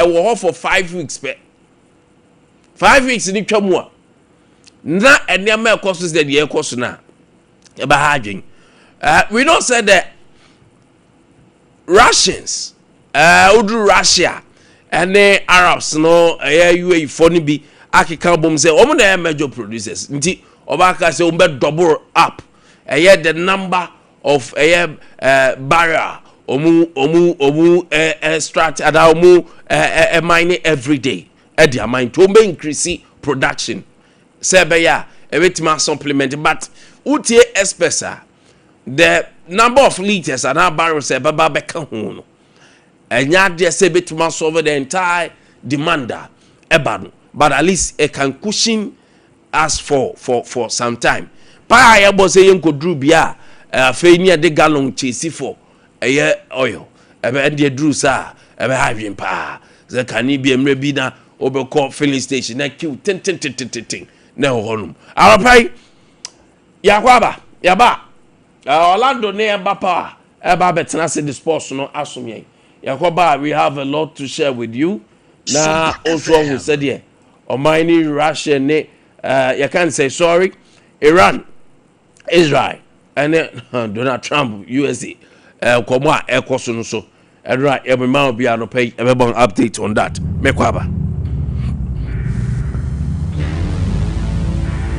Ɛwɔ hɔ for 5 weeks pɛ. 5 weeks ni twa mu a, na nneɛma ɛkɔ so sɛ deɛ ɛkɔ so na ɛbɛ ha adwen. We know say the Russians, woduru Russia ɛne Arabs no, ɛyɛ UAE fo no bi akeka bom sɛ wɔn na ɛyɛ major producers, nti ɔbaaka sɛ wɔn bɛ double up ɛyɛ the number of ɛyɛ barrel ɔmu extract ada ɔmu ɛɛ ɛ mine every day ɛde ama, nti wɔn bɛ increase production sɛ ɛbɛyɛ a ɛbɛtumi supplement. But wotie experts a, the number of litres anaa barrels ɛbɛba bɛka ho no, ɛnyɛ adeɛ sɛ ɛbɛtumi solve the entire demand a ɛba no, but at least it can cushion us for some time. Paa a yɛbɔ sɛ yɛnkɔduru bia a, afei ni yɛde gallon kyesi for ɛyɛ oil, ɛbɛ ɛdeɛ duru saa, ɛbɛ ha adwen paa sɛ kane bi mmerɛ bi na wobɛkɔ filling station na queue tententententen na ɛwɔ hɔnom. Arɔpa yi yɛakɔ aba, yɛba Orlando ne ɛba power ɛba abɛtena ase de sports no asom yɛn. Yɛkɔ ba, we have a lot to share with you na also ɔhu sɛdeɛ ɔman ne Russia ne yɛka n sɛ, sorry, Iran, Israel ɛne Donald Trump USA nkɔmɔ a ɛkɔ so no so. Ɛno a yɛbɛma obi anɔpɛ yi ɛbɛbɔ update on that. Mɛkɔ aba.